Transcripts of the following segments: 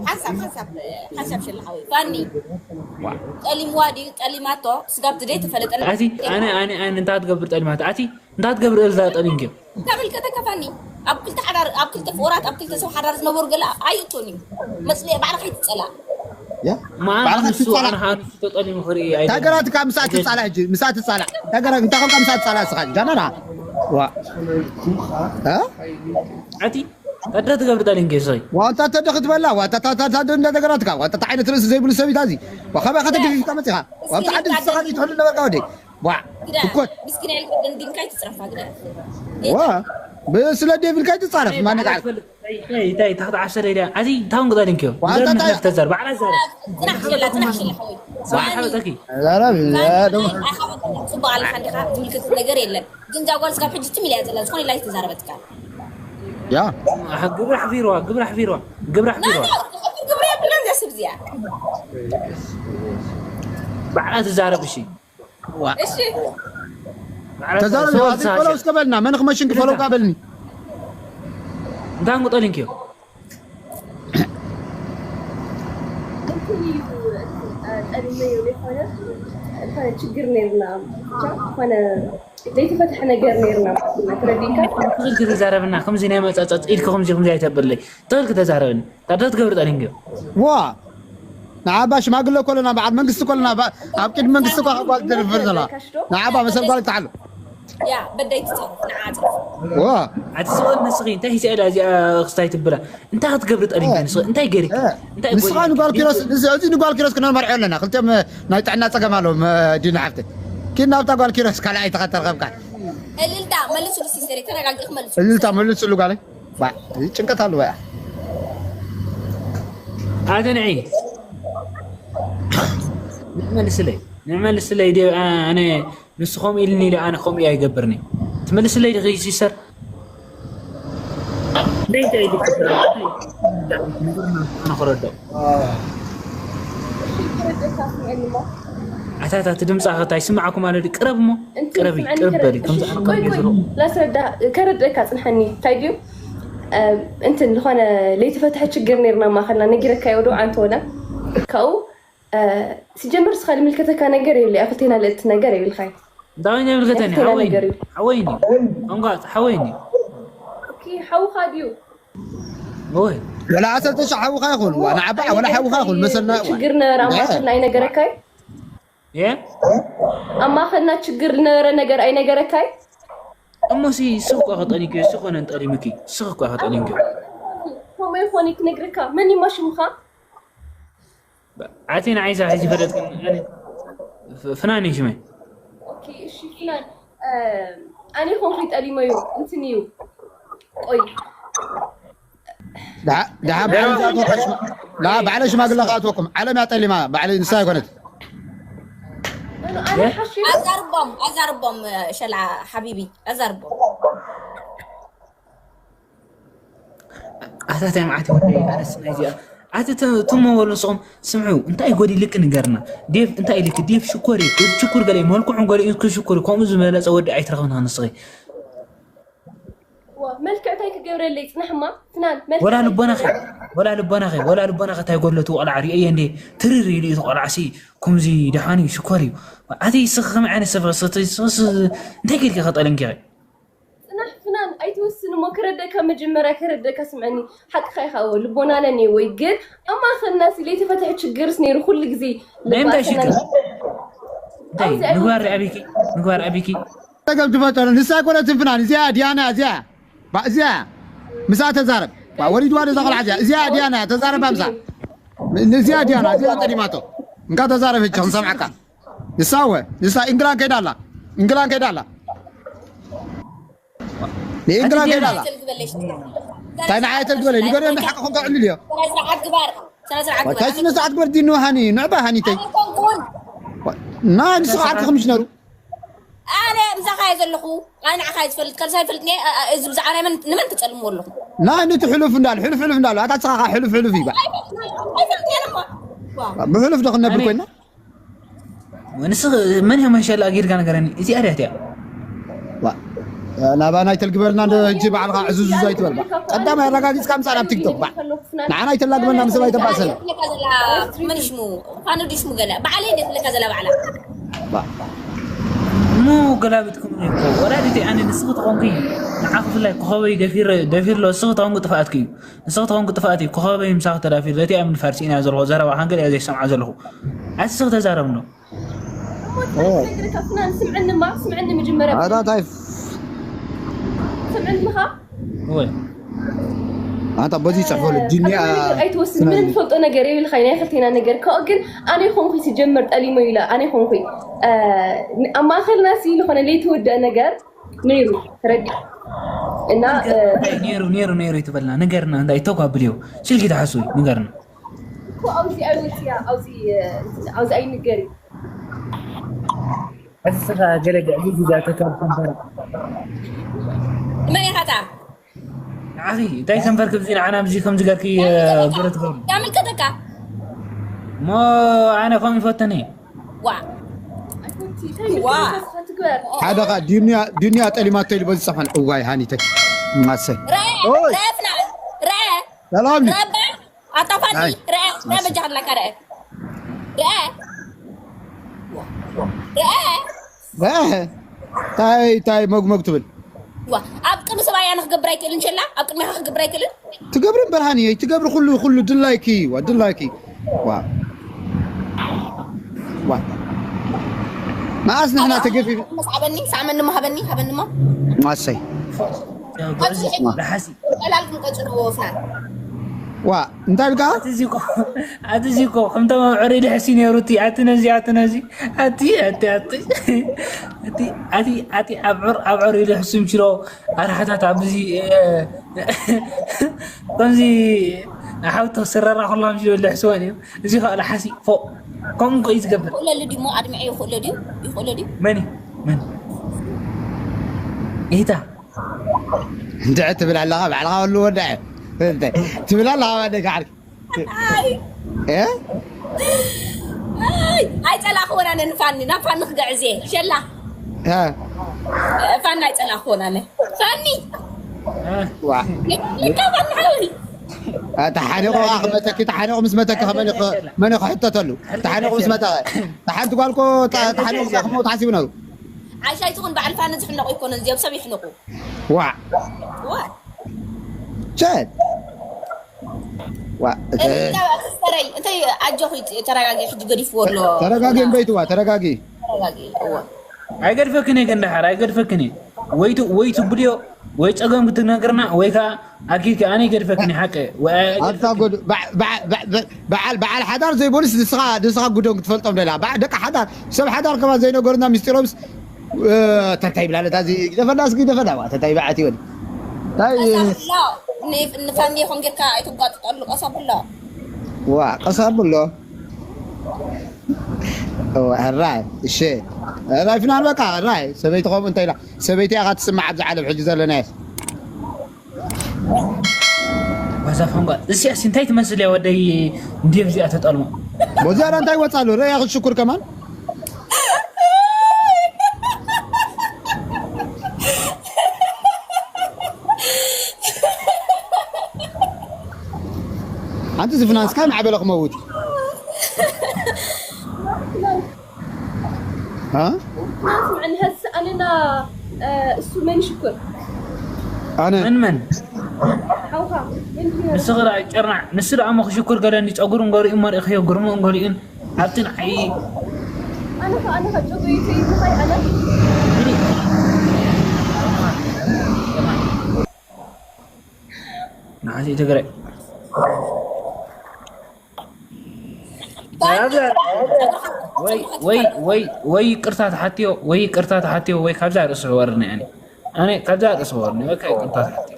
ሓሳብ ሓሳብ ሓሳብ ሽላ ሓወይ ፋኒ ጠሊምዋ ድዩ ጠሊማቶ ስጋብ ትደይ ተፈለጠ ኣቲ ኣነ ኣነ ኣነ እንታይ ትገብር ጠሊማት ኣቲ እንታይ ትገብር እልዛ ጠሊምኪ ተመልከተ ከፋኒ ኣብ ክልተ ሓዳር ኣብ ክልተ ፍቑራት ኣብ ክልተ ሰብ ሓዳር ዝነበሩ ገለ ኣይእቶን እዩ መፅለየ ባዕልኻ ይትፀላ ያ ማን ባዕልኻ ንሱ ትፀላ ኣነ ንሱ ተጠሊሙ ክርኢ ኣይደልን ተገራትካ ምሳ ትፃላ ሕጂ ምሳ ትፃላ ተገራ እንታይ ኮንካ ምሳ ትፃላ ስኻ ጃናና ዋ እ ኣቲ እንታይ ትገብር ጠሊምኪ ሰይ ዋንታ ተደ ክትበላ ዋታ ታታ ታደ እንደ ተገራትካ ዋታ ዓይነት ርእሲ ዘይብሉ ሰብ ኢታዚ ወኸባ ከተገፊፍካ መፂኻ ዋንታ ዓዲ ዝሰኻት ይትሕሉ ነበርካ ወደይ ዋ ግዳ እኮት ምስኪና ኢልካ ደንዲንካ ይትፅረፋ ግዳ ዋ ብስለ ደብልካ ይትፃረፍ ማነቃ እንታይ ታሕቲ ዓሰረ ኢልያ ኣዚ እንታይ ክጠሊምኪ ዋንታ ታይ ተዘር ባዕላ ዘር ፅናሕ ሽላ ፅናሕ ሽላ ሓወይ ሰማሕ ሓወጠኪ ዘረብ ደሞ ኣይሓወጥና ፅቡቅ ኣለካ እንዲካ ዝምልከት ነገር የለን ግን እዛ ጓል ስጋብ ሕጂ ትም ኢልያ ዘላ ዝኾነ ኢላ ይተዛረበትካ ያ ግብሪ ኣሕፊርዋ ግብሪ ኣሕፊርዋ ግብሪ ኣሕፊርዋ ግብሪ የብለን ዘስብ እዚኣ ባዕላ ትዛረብ እሺ እሺ ተዛረብ ፈለው እስከ በልና መን ክመሽን ክፈለው ጋበልኒ እንታይ ክጠሊምኪ ጠሊመዮ ዘይኮነ ዝኾነ ችግር ነርና ብቻ ዝኾነ ዘይተፈትሐ ነገር ነርና ተረዲካ ትኽእል ክትዛረብና ከምዚ ናይ መፀፀፅ ኢልኪ ከምዚ ከምዚ ኣይተብለይ ትኽእል ክተዛረብኒ ታደ ትገብር ጠሊምኪ ዋ ንዓባ ሽማግለ ኮለና በዓል መንግስቲ ኮለና ኣብ ቅድሚ መንግስቲ እኳ ጓል ትድፍር ዘላ ንዓባ መሰል ጓል ትዓሉ ያ በዳይ ትፃረፍ ንዓ ፅረፍ ዋ ኣቲ ስቕ ንስኺ እንታይ ሂሳ ኢላ እዚኣ ክስታይ ትብላ እንታይ ክትገብሪ ጠሊምኪ ንስኺ እንታይ ገይርኪ እንታይ ንስኻ ንጓል ኪሮስ እዚ ንጓል ኪሮስ ክነመርዖ ኣለና ክልቲኦም ናይ ጥዕና ፀገም ኣለዎም ዲና ሓፍተ ኪድ ናብታ ጓል ኪሮስ ካልኣይ ተኸተልከብካ እልልታ መልሱ ሲስተር ተረጋጊ ክመልሱ እልልታ መልስሉ ጓለይ ባ ጭንቀት ኣለዎ ያ ኣቲ ንዒ ንመልስለይ ንመልስለይ ዲ ኣነ ንሱ ከምኡ ኢልኒ ኢለ ኣነ ከምኡ ኣይገብርኒ ትመልስለይ ዲኺ ሲስተር ንክረድኦ ኣታታ እቲ ድምፃ ከታ ይስማዓኩም ኣሎ ቅረብ እሞ ቅረቢ ቅረብ በሊ ከምዚ ኣነ ቆይ ቆይ ላስረዳ ከረድእካ ፅንሐኒ እንታይ ድዩ እንትን ዝኾነ ለይተፈትሐ ችግር ነርና ማኸልና ነጊረካ ይወዶ ኣንተ ወላ ካብኡ ሲጀምር ስኻ ዝምልከተካ ነገር የብለ ኣክልቴና ልእቲ ነገር የብልካይ እንታይ ይምልከተኒ ሓወይኒ ሓወይኒ እንቋፅ ሓወይኒ ሓውኻ ድዩ ወይ ወላ ዓሰርተ ሺሕ ሓውኻ ይኹን ዋላ ዓባ ወላ ሓውኻ ይኹን መሰልና ችግር ነበራ ማእከልና ኣይነገረካይ የ ኣብ ማእከልና ችግር ዝነበረ ነገር ኣይነገረካይ እሞ ሲ ስኽ እኳ ከጠሊምኪ ስኾነ እንጠሊምኪ ስኽ እኳ ከጠሊምኪ ከምኡ ይኾነ ክነግረካ መን ይማ ሽምኻ ኣቲ ንዓይሳ ሕጂ ፈለጥክን ፍናን እዩ ሽመይ ኦኬ እሺ ፍናን ኣነ ኮንኩ ጠሊመዮ እንትን እዩ ቆይ ደሓ ባዕለ ሽማግለ ከኣትወኩም ዓለም ያጠሊማ ባዕለ ንሳ ይኮነት ኣዛርቦም ኣዛርቦም ሸላ ሓቢቢ ኣዛርቦም ኣታታይ መዓት ወደይ ኣነስ ናይዚኣ ኣቲ ትሞ በሉ ንስኹም ስምዑ እንታይ ጎዲልክ ንገርና ዴቭ እንታይ ኢልክ ዴቭ ሽኮር እዩ ሽኩር ገለ መልክዑ ገለ እዩ ክሽኩር ከምኡ ዝበለፀ ወዲ ኣይትረኽብና ንስኺ መልክዕ እንታይ ክገብረለይ ፅናሕማ ፍናን ወላ ልቦናኸ ወላ ልቦናኸ ወላ ልቦናኸ እንታይ ጎድለቱ ቆልዓ ርእየ እንዴ ትርር ኢሉ እዩ ቆልዓ ሲ ከምዚ ደሓን እዩ ሽኮር እዩ ኣቲ ስኽ ከመይ ዓይነት ሰብ እንታይ ጌርኪ ከጠለንኪ ፅናሕ ፍናን ኣይትወስን እሞ ክረደካ መጀመርያ ክረደካ ስምዐኒ ሓቅካ ኢካ እዎ ልቦና ኣለኒ ወይ ግን ኣብ ማእከልና ሲ ለይተፈትሐ ችግርስ ነይሩ ኩሉ ግዜ ናይ ምንታይ ሽግር እንታይ ምግባር ኣቢኪ ምግባር ኣቢኪ ተገብ ትፈጠሩ ንሳ ኣይኮነትን ፍናን እዚኣ ዲያና እዚኣ እዚኣ ምሳ ተዛረብ ወሊድዋ ነዛ ቆልዓ እዚኣ እዚኣ ዲያና ተዛረባ ምሳ እዚኣ ዲያና እዚኣ ጠሊማቶ እንካ ተዛረብ ሕጂ ክንሰምዓካ ንሳ ወ ንሳ ኢንግላንድ ከይዳ ኣላ ኢንግላንድ ከይዳ ኣላ ንኢንግላንድ ከይዳ ኣላ እንታይ ንዓይ ተልግበለ ንገርዮ ንሓቂ ኮንካ ዕልል እዮ ስነ ስርዓት ግበር ስነ ስርዓት ግበር እንታይ ስነ ስርዓት ግበር ዲኑ ሃኒ ንዕባ ሃኒተይ ኣይኮንኩን ና ንስኻ ዓርኪ ኮሚሽነሩ ኣነ ምሳኻ እየ ዘለኹ ኣነ ንዓኻ እየ ዝፈልጥ ካልሳ ይፈልጥ እዚ ብዛዕባ ናይ መን ንመን ትጸልምዎ ኣለኹ ና ነቲ ሕሉፍ እንዳል ሕሉፍ ሕሉፍ እንዳል ኣታ ንስኻ ሕሉፍ ሕሉፍ ይባ ኣይፈልጥን እየ እሞ ብሕሉፍ ዶ ክነብር ኮይና ንስኽ መን እየ መንሸላ ጌርካ ነገረኒ እዚኣ ድያ እቲኣ ናባና ኣይተልግበልና፣ እንደ ህጂ ባዕልኻ ዕዙዝ ኣይትበል። ባዕ ቀዳማይ ኣረጋጊጽካ ምጻእ ናብ ቲክቶክ። ባዕ ንዓና ኣይተላግበልና፣ ምስ ሰብ ኣይተባእሰና። ትብለካ ዘላ መን ሽሙ? ፋኑ ድዩ ሽሙ ገለ? ባዕለይ እንደ ትብለካ ዘላ ባዕላ። ባዕ እሞ ገላቢጥኩም እኮ ወላዲተይ፣ ኣነ ንስኺ ተኾንኩ ንዓ ክፍላይ ኮኸበይ ደፊረ ደፊርሎ ንስኺ ተኾንኩ ጥፍኣትኪ እዩ። ንስኺ ተኾንኩ ጥፍኣት እዩ። ኮኸበይ ምሳኺ ተዳፊሩ፣ ዘቲኣ ምን ፋርሲ ኢና ዘለኹ፣ ዘረባኻን ገለ እየ ዘይሰምዓ ዘለኹ። ኣቲ ስኺ ተዛረብ እንዶ። እሞ ትፈልጥ ነገር ካብ ፍናን ስምዕኒ፣ ማ ስምዕኒ መጀመርያ ኣታ ታይ ስምዕኒ ምኻ ወይ ኣታ በዚ ጽሕፈሉ ዱንያ ኣይትወስን። ምንም ትፈልጦ ነገር የብልካ። ናይ ክልቴና ነገር ከ ግን ኣነ ይኾንኩ ሲጀመር ጠሊሞ ኢለ ኣነ ይኾንኩ ኣብ ማእኸልና ሲ ዝኾነ ለይተወደአ ነገር ነይሩ ተረዲ እና ነይሩ ነይሩ ነይሩ ይትበልና። ንገርና እንታይ ተጓብልዮ ስልኪ ተሓስዊ ንገርና። እኮ ኣብዚ ኣይወፅያ ኣብዚ ኣብዚ ኣይንገር እዩ ሕስኻ ገለ ግዕዚ ግዜ ተካብ ከንፈራ መን ኢኻ እታ ንዓኺ እንታይ ከንፈርክ ብዚ ንዓና ብዚ ከምዚ ገርኪ ብረት ገብሩ ያምልከተካ እሞ ኣነ ከም ይፈተኒ ዋ ኣይኮቲ እንታይ ዋ ትግበር ሓደ ኻ ዱንያ ዱንያ ጠሊማቶ ኢሉ በዚ ጸፈን እዋይ ሃኒተይ ማሰ ረአ ኦይ ረአ ፍና ረአ ሰላም ረአ ኣጣፋኒ ኣይ። ረአ ረአ በጃ ኣለካ ረአ ረአ ረአ ታይ ታይ መጉመግ ትብል ዋ ኣብ ቅድሚ ሰብኣያ ንክገብር ኣይክእልን ሸላ ኣብ ቅድሚኻ ክገብር ኣይክእልን ትገብሪ በርሃን እየ ትገብሪ ኩሉ ኩሉ ድላይኪ ዋ ድላይኪ ዋ ዋ መኣስ ንሕና ተገፊ መስ ሃበኒ ሳዕመኒ ሞ ሃበኒ ሃበኒ ሞ ማሰይ ጉዕዚ ደሓሲ ዕላልኩም ቀፅልዎ ፍናን ዋ እንታይ ኢልካ ኣቲ እዚ እኮ ኣቲ እዚ እኮ ከምቶም ኣብ ዕሪ ልሕሲ ነይሩ እቲ ኣቲ ነዚ ኣቲ ነዚ ኣቲ ኣቲ ኣቲ ኣቲ ኣቲ ኣቲ ኣብ ዕር ኣብ ዕሪ ልሕሱ ምችሎ ኣርሓታት ኣብዚ ከምዚ ሓውቶ ስረራ ኩሎም ዝብል ልሕስወን እዩ እዚ ከዓ ልሓሲ ፎ ከምኡ እኮ እዩ ዝገብር ይኽእለሉ ድዩ ሞ ኣድሚዐ ይኽእሎ ድዩ ይኽእሎ ድዩ መን መን ይታ እንድዐ ትብል ኣለኻ ባዕልኻ ወሉ ወድዐ ትብል ኣለኻ ባዕልኻ ዓርኪ ኣይፀላእኽዎን ኣነ ንፋኒ ናብ ፋኒ ክገዕዝ እየ ሸላ ፋኒ ኣይፀላእኽዎን ኣነ ፋኒ ዋ ልካ ፋኒ ሓዊ ተሓኒቑ ክመተኪ ተሓኒቑ ምስ መተኪ መን ክሕተተሉ ተሓኒቑ ምስ መተ ተሓንቲ ጓልኮ ተሓኒቑ ክመውት ሓሲቡ ነው ዓሻይ ትኹን በዓል ፋኒ ዝሕነቑ ኣይኮነን እዚኦም ሰብ ይሕነቑ ዋ ዋ ሸት ዋ ሰረይ እንታይ ኣጆኺ ተረጋጊ ሕጂ ገዲፍዎ ኣሎ ተረጋጊ እምበይትዋ ተረጋጊ ተረጋጊ እዋ ኣይገድፈክን እየ ግን ደሓር ኣይገድፈክን እየ ወይ ቱ- ወይ ትብልዮ ወይ ፀገም ክትነግርና ወይ ከዓ ኣኪልኪ ኣነ ይገድፈክን እየ ሓቀ ወይ ኣታ ኣይገድፈክን። ጎዱ በዓ- በዓ- በዓ- በዓል በዓል ሓዳር ዘይበሉስ ንስኻ ንስኻ ጉዶም ክትፈልጦም ደላ በዓ- ደቂ ሓዳር ሰብ ሓዳር ከማ ዘይነገሩና ምስጢሮምስ እ፣ ተታይ ብላለታ እዚ ግደፈላ እስኪ ግደፈላ ዋ ተታይ በዓት ይወል ታይ ንፋኒ ይኹን ጌርካ ኣይተጓጥጠሉ ቀሳ ብሎ ዋ ቀሳ ብሎ ራይ እሸ ራይ ፍናን በቃ ራይ ሰበይቲ ከምኡ እንታይ ኢላ ሰበይቲ ኢኻ ትስማዕ ኣብዚ ዓለም ሕጂ ዘለናየስ ዋዛ ፋንጓ እዚኣስ እንታይ ትመስል እያ ወደይ እንዴ እዚኣ ተጠልሞ በዚኣ እንታይ ይወፃሉ ረያ ክትሽኩር ከማን ሓንቲ ዝፍናንስካ ማዕበለ ክመውት እ? ስምዕኒ ሀስ ኣነና እሱ መን ሽኩር ኣነ መን መን ሓውኻ መን ሽኩር ንስኺ ደኣ ጨርናዕ ንሱ ደኣ እሞ ክሽኩር ገለኒ ጸጉሩ እንገሪኡ መሪእኽዮ ግርሙ እንገሪኡን ኣብቲ ንዓይ ኣነ ከ ኣነ ከ ጨጉሪ ይትይ ምኻይ ኣነ ንዓዚ ትግራይ ወይ ወይ ወይ ወይ ይቅርታ ተሓትዮ ወይ ይቅርታ ተሓትዮ ወይ ካብዛ ርእሱ ሕወርኒ ኣነ ኣነ ካብዛ ርእሱ ሕወርኒ ወይ ይቅርታ ተሓትዮ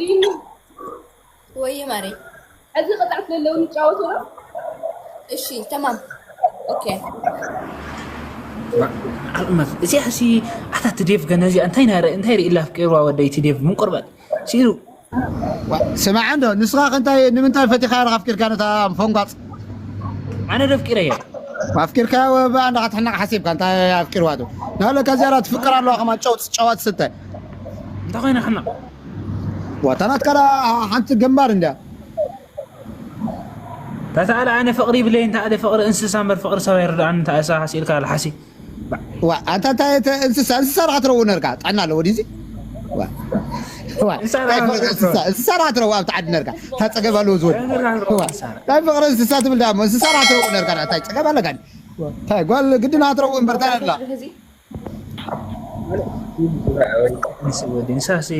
ዲኒ ወይ ማሬ እዚ ቅጣዕ ስለለው ንጫወቱ ነው። እሺ ተማም ኦኬ እዚ ሕሲ ኣታ ትዴፍ ገነ እዚኣ እንታይ ናረ እንታይ ርኢ ኢላ ኣፍቂርዋ ወደይ ትዴፍ ምንቁርበል ሲሩ ስማዕ እንዶ ንስኻ ከንታይ ንምንታይ ፈቲኻ ኢኻ ኣፍቂርካ ነታ ፈንጓፅ ኣነ ደፍቂረየ ኣፍቂርካዮ ብኣንዳኻ ትሕነቕ ሓሲብካ እንታይ ኣፍቂርዋ ዶ? ናለ ከዚያራ ትፍቅር ኣለዋ ከማን ጨው ጨዋ ትስተ። እንታይ ኮይና ሕነቕ? ዋታ ናትካ ደኣ ሓንቲ ግንባር እንድያ። ታታ ኣለ ኣነ ፍቕሪ ይብለይ እንተ ኣለ ፍቕሪ እንስሳ እምበር ፍቕሪ ሰብ ኣይርድኣን እንተ ኣሳ ሓሲልካ ኣለ ሓሲ። ዋ ኣንታ እንታይ እንስሳ እንስሳ ራኻ ትረው ነርካ ጥዕና ኣለዎ ዲዚ። ዋ ዋ እንታይ ፍቕሪ እንስሳ እንስሳ ራኻ ትረው ኣብቲ ዓዲ ነርካ እንታይ ጸገብ ኣለዎ ዝወድ። ዋ እንታይ ፍቕሪ እንስሳ ትብል ደኣ እሞ እንስሳ ራኻ ትረው ነርካ እንታይ ጸገብ ኣለካ? እንታይ ጓል ግድና ትረው እምበር እንታይ ኣላ? ንሳሲ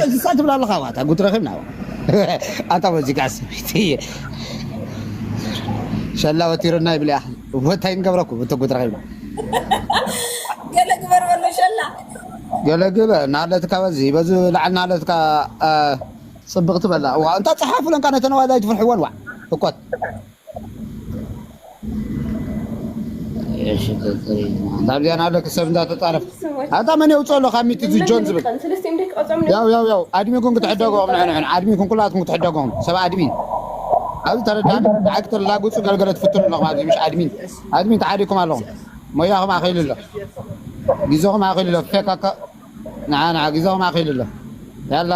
እንስሳ ትብል ኣለኻ ዋታ ጉድ ረኺብና። ኣታ ሙዚቃ ስሚቲ ሸላ ወቲሩና ይብል እያ። እንታይ ንገብረኩ ብትጉት ረኺብና። ገለ ግበር በሎ ሸላ። ገለ ግበር ናለትካ በዚ በዚ ላዕል ናለትካ ጽብቕቲ በላ። ዋ እንታ ጸሓፉ ለንካ ነተነዋዳይ ትፍርሕወን ዋ እኮት። እሺ፣ ቀጽሪ። ናብዚኣ ናብለክ ሰብ እንዳተጣረፍ። ኣታ መን የውጽኦ ኣሎ ካብ ሚቲ እዚ ጆን ዝብል? ያው ያው ያው ኣድሚንኩም ክትሕደጎም ንሕንሕን ኣድሚንኩም ኩላትኩም ክትሕደጎም ሰብ ኣድሚን ኣብዚ ተረዳን። ንዓይ ክትላግጹ ገልገለ ትፍትኑ ኣለኹም ኣብዚ ምሽ ኣድሚን ኣድሚን ተሓዲኩም ኣለኹም። ሞያኹም ኣኺሉ ኣሎ። ግዜኹም ኣኺሉ ኣሎ። ፌክ ኣካ ንዓ ንዓ ግዜኹም ኣኺሉ ኣሎ። ያላ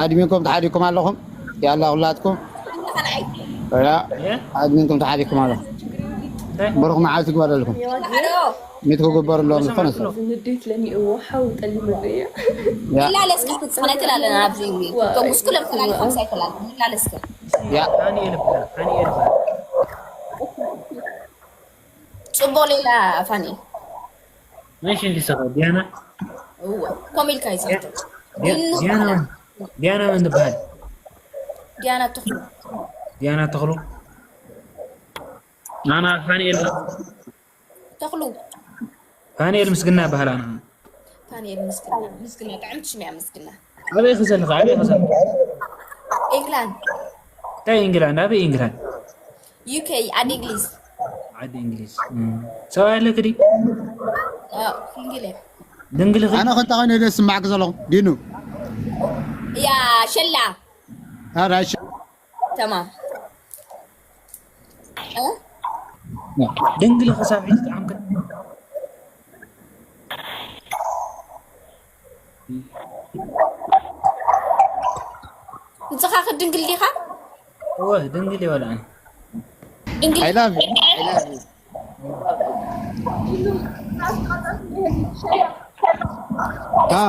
ኣድሚንኩም ተሓዲኩም ኣለኹም። ያላ ኩላትኩም ያ ኣድሚንኩም ተሓዲኩም ኣለኹም። ብሩኽ መዓልቲ ግበረልኩም። ሚት ክግበሩ ኣለዎም ዝኾነ ሰብ። ንዴት ለሚእዎ ሓው ጠሊመ እያ። ያ ይላለስካ ክትፅኽነ ትላለና ኣብዚ ተጉስኩ ለምተላለ ከምሳ ይትላለ ይላለስካ ያ ሃኒ የልብላ ሃኒ የልብላ ፅቦ ሌላ ፋኒ መሽ እንዲ ሰኸ ዲያና እወ ኮሚልካ ይዘቶ ዲያና ዲያና መን ትበሃል? ዲያና ትኽሉ ዲያና ተኽሉ ኣና ፋኒኤል ተኽሉ ፋኒኤል ምስግና ይበሃል ኣና ፋኒኤል ምስግና ምስግና ጥዕምቲ ሽም እያ ምስግና ኣበይ ኢኺ ዘለኺ ኣበይ ኢኺ ዘለኺ ኢንግላንድ እንታይ ኢንግላንድ ኣበይ ኢንግላንድ ዩኬ ዓዲ እንግሊዝ ዓዲ እንግሊዝ ሰብኣይ ኣለኪ ድዩ ሲንግል እየ ድንግል ኢኺ ኣነ ከንታ ኮይነ ኢለ ዝስማዓኪ ዘለኹ ዲኑ ያ ሸላ ኣራሽ ተማም ድንግል ኢኺ ሳብ ሕጂ ጥዓምኪ ንስኻ ክድንግል ዲኻ እወ ድንግል እየ ወላ ኣነ ድንግል I love you. I love you. ها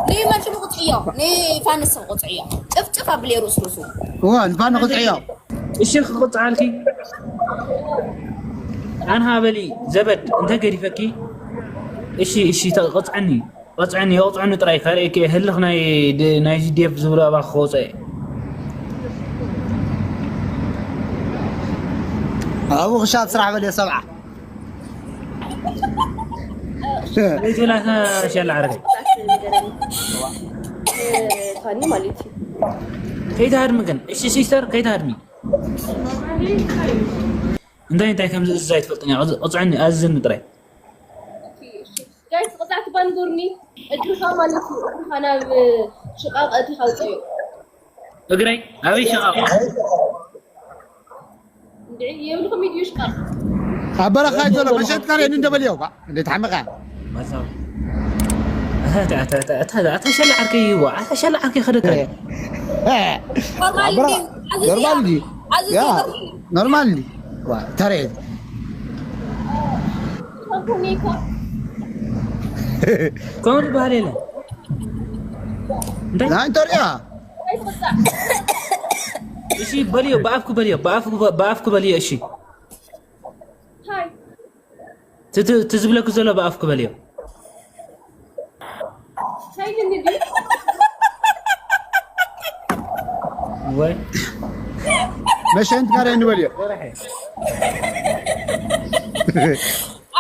ንመን ሽሙ ቁፅዕዮ ንፋንስ ቁፅዕዮ ጥፍጥፍ ኣብለ ሩስ ሩሱ هو نفان قطعيو እሺ ክቕፅዓልኪ ኣንሃ በሊ ዘበድ እንተ ገዲፈኪ እሺ እሺ ተቕፅዕኒ ቐፅዕኒ የቕፅዕኒ ጥራይ ካልእ ከ ህልኽ ናይ ናይዚ ዴፍ ዝብሎ ኣባኺ ክወፀ እየ ኣብኡ ክሻብ ስራሕ በልዮ ሰብዓ ለይተላታ ሸላ ዓረገ ፋኒ ማለት እዩ። ከይትሃድሚ ግን እሺ ሲስተር ከይትሃድሚ እንታይ እንታይ ከም ዝእዝዝ ኣይትፈልጥን እያ ቕፅዕኒ ኣዝዝኒ ጥራይ ጋይስ ቅፃዕቲ ባንጎርኒ እግርኻ ማለት እዩ እግርኻ ናብ ሽቃቕ ኣእቲኻ ውፀዮ እግረይ ኣበይ ሸቓቕ እንድዒ የብልኩም ኢድዩ ሽቃቕ ኣብ በረኻ ዘሎ መሸጥካ ርአኒ እንደበልዮ ባ እንዴት ሓመኻ ኣታ ሸላ ዓርከይ ይዋ ኣታ ሸላ ዓርከይ ከደካ ኖርማል ድዩ ያ ኖርማል ድዩ ተረየት ከምኡ ዝበሃል የለን ናይ ተሪያ እሺ በልዮ ብኣፍኩ በልዮ ብኣፍኩ በልዮ እሺ ትዝብለኩ ዘሎ ብኣፍኩ በልዮ ወይ መሸንት ጋር እንበልዮ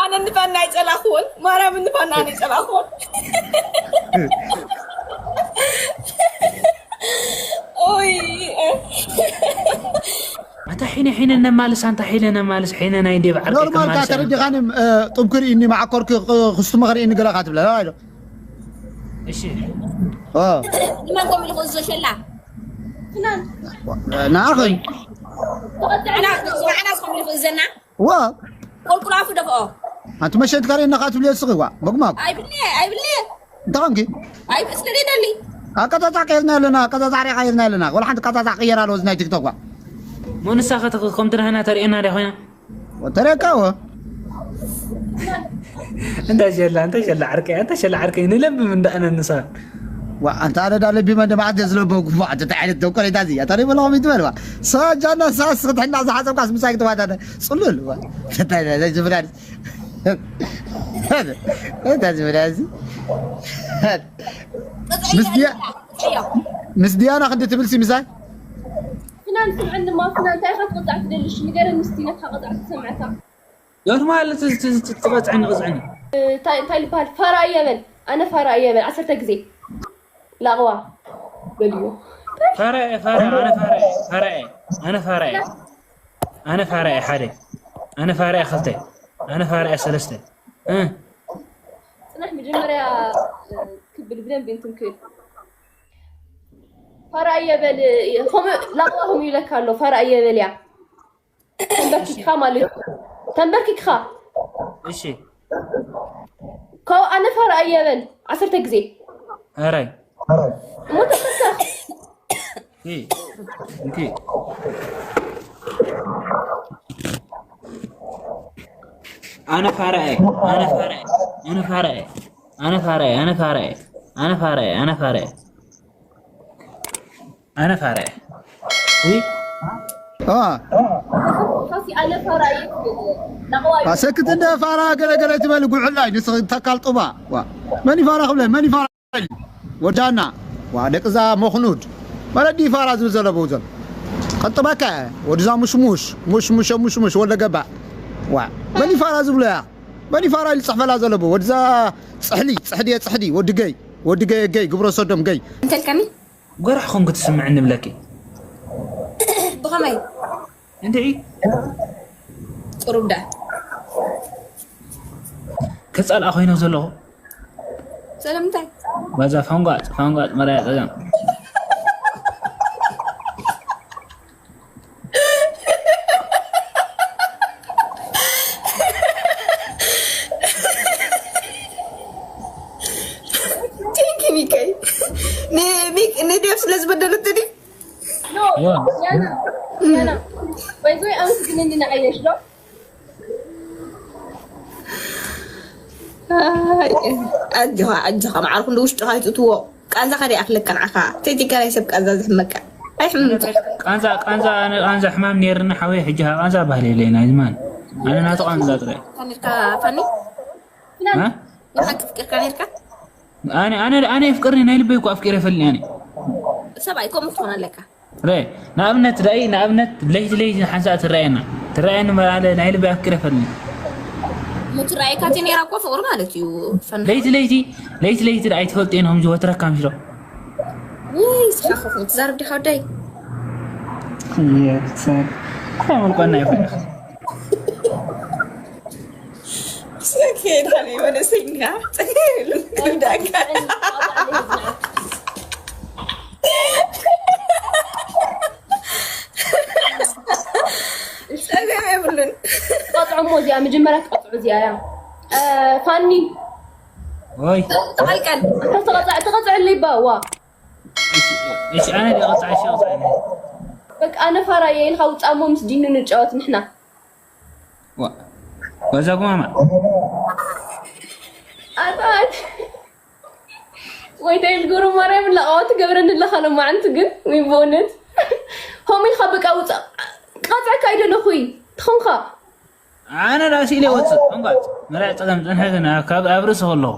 ኣነ ንፋና ኣይፀላኽዎን ማርያም ንፋና ኣነ ኣይፀላኽዎን ኦይ ኣታ ሒነ ሒነ ነማልስ ኣንታ ሒነ ነማልስ ሒነ ናይ ዴብ ዓርከይ ኖርማል ካ ከማልስ እያ። ተረዲኻኒ ጥብክር ኢኒ ማዓኮርክ ክስቱመ ከርእኒ ገለኻ ትብለ ዶ እሺ ንመን ከም ኢልኩ እዞ ሸላ ንዓኽን ንዓና ንዓና ዝኾነ ይኽእዘና። ዋ ቁልቁል ኣፉ ደፍኦ። ኣንቲ መሸት ካሬ ነኻ ትብልዮ ስኺ ዋ መጉማጉ። ኣይብልንየ ኣይብልንየ። እንታይ ኾንኪ? ኣይ ስለ ደሊ ኣቀጻጻዕ ቀይርና ኣለና። ኣቀጻጻዕ ሪኣ ቀይርና ኣለና። ወላ ሓንቲ ኣቀጻጻዕ ቅየር ኣለዎ እዚ ናይ ቲክቶክ ዋ። ሞንሳ ከተኸ ከምቲ ናህና ተርእየና ድያ ኮይና? ወተረካዎ። እንተ ሸላ እንተ ሸላ ዓርከይ እንተ ሸላ ዓርከይ ንለብም እንዳእነ ንሳ። ዋ ኣንተ ኣረዳ ለቢመ እንደ ማዕት ስለበው ጉፋ ኣንተ ተዓይለት ደው ቆሬታ ዚ ኣታ ለይ በላው ሚት በልዋ። ሳጃና ሳስ ክትሕና ዝሓሰብካስ ምሳይ ክትዋዳደ ጽሉል ዋ። እንታይ ዝብላል እንታይ ዝብላል እዚ ምስ ድያ ምስ ድያና ክንዲ ትብል ሲ ምሳይ ፍናን ስምዐኒ ማ ፍናን እንታይ ኢኻ ትቕጣዕ ትደልሽ ንገረኒ እስቲ ነታ ቅጣዕ ትሰምዐካ ዶር ማለት ትቐፅዕኒ ቅፅዕኒ እንታይ እንታይ ልበሃል ፋራ እየ በል ኣነ ፋራ እየ በል ዓሰርተ ግዜ ላቕዋ በልዮ ፋራ እየ ፋራ ኣነ ፋራ እየ ፋራ እየ ኣነ ፋራ እየ ኣነ ፋራ እየ ሓደ ኣነ ፋራ እየ ክልተ ኣነ ፋራ እየ ሰለስተ እ ፅናሕ መጀመርያ ክብል ብደንብ እንትንክል ፋራ እየ በል ከምኡ ላቕዋ ከምኡ ይለካ ኣሎ ፋራ እየ በል እያ ተንበርኪክኻ ማለት እዩ። ተንበርኪክኻ እሺ። ካብ ኣነ ፋራ እየ በል ዓሰርተ ግዜ። ኣራይ። እሞ ተንበርከኽ። እ፣ እንኪ። ኣነ ፋራ እየ። ኣነ ፋራ እየ። ኣነ ፋራ እየ። ኣነ ፋራ እየ። ኣነ ፋራ እየ። ኣነ ፋራ እየ። ኣነ ፋራ እየ። ውይ። አ። ኣሰክት እንደ ፋራ ገለገለ ትበል ጉዕላይ ንስኺ ተካል ጡባ። ዋ። መን ይፋራ ክብለ መን ይፋራ? ወዳና። ዋ ደቅዛ መኽኑድ። መረዲ ይፋራ ዝብል ዘለዎ ዘን። ቀጥበከ ወድዛ ሙሽሙሽ ሙሽሙሽ ሙሽሙሽ ወለ ገባ። ዋ። መን ይፋራ ዝብሎ ያ? መን ይፋራ ይልጽሕፈላ ዘለዎ ወድዛ ጽሕሊ ጽሕዲ ጽሕዲ ወዲ ገይ ወዲ ገይ ገይ ግብረ ሰዶም ገይ። እንተልከኒ ጎራሕ ኾንኩ ትስምዕኒ ብለኪ። ብኸመይ? እንድዒ። ቁሩብ ደኣ። ከጻልኣ ኮይነ ዘለኹ። ስለምንታይ? ባዛ ፋንጓጽ፣ ፋንጓጽ፣ መራያ ጸገም። ቴንኪ ሚከይ ንሚክ ንዴፍ ስለ ዝበደለት ድዩ ኖ ያና ያና ባይዞይ ኣምስግንኒ ንዓየሽ ዶ ኣጆኻ ኣጆኻ መዓርኩ እንደ ውሽጥኻ ይትእትዎ ቃንዛ ከደ ኣኽለካ ንዓኻ ተይትገናይ ሰብ ቃንዛ ዝሕመካ ኣይሕምምካ ቃንዛ ቃንዛ ኣነ ቃንዛ ሕማም ነይርና ሓወይ ሕጂ ቃንዛ ባህል የለይና ይዝማን ኣነ ናቱ ቃንዛ ጥራይ ፋኒ ንሓቂ ፍቅርካ ነርካ ኣነ ኣነ ኣነ ፍቅርኒ ናይ ልበይ እኮ ኣፍቂረ ፈልኒ ኣነ ሰብኣይ ከምኡ ክትኾን ኣለካ ረ ንኣብነት ዳይ ንኣብነት ለይቲ ለይቲ ሓንሳእ ትረኣየና ትረኣየኒ መራለ ናይ ልበይ ኣፍቂረ ፈልኒ ምትረኣየካ እቲ ነራ እኮ ፍቅሪ ማለት እዩ ለይቲ ለይቲ ለይቲ ለይቲ ዳይ ትፈልጥ የን ከምዚ ወትረካ ምሽሮ ውይ ስኻ ክፉ ትዛረብ ዲኻ ወዳይ የሰ እንታይ መልቋና ይኾነ Sake dale wani singa. Daga. Sake mai bulun. ቀጥዑ እሞ እዚኣ መጀመርያ ትቀጥዑ እዚኣ እያ ፋኒ ወይ ተቐልቀል ተቐጥዕ ተቐጥዕለይ ባ ዋ እሺ ኣነ ዲቐጥዓ እሺ ቐጥዓ በቃ ኣነ ፋራ እየ ኢልካ ውፃእ እሞ ምስ ዲኑ ንጫወት ንሕና በዛ ጉማማ ኣባት ወይ ተይልጉሩ ማርያም ላቃዋ ትገብረኒ ኣለኻ ሎማዓንቲ ግን ወይ ብእውነት ከምኡ ኢልካ በቃ ውፃእ ቃፅዕካ ኣይደለኹይ ትኾንካ ኣነ ራእሲ ኢለ ወፅእ እንኳት መላእ ፀገም ፅንሐ ዝና ካብ ኣብ ርእሲ ከለኹ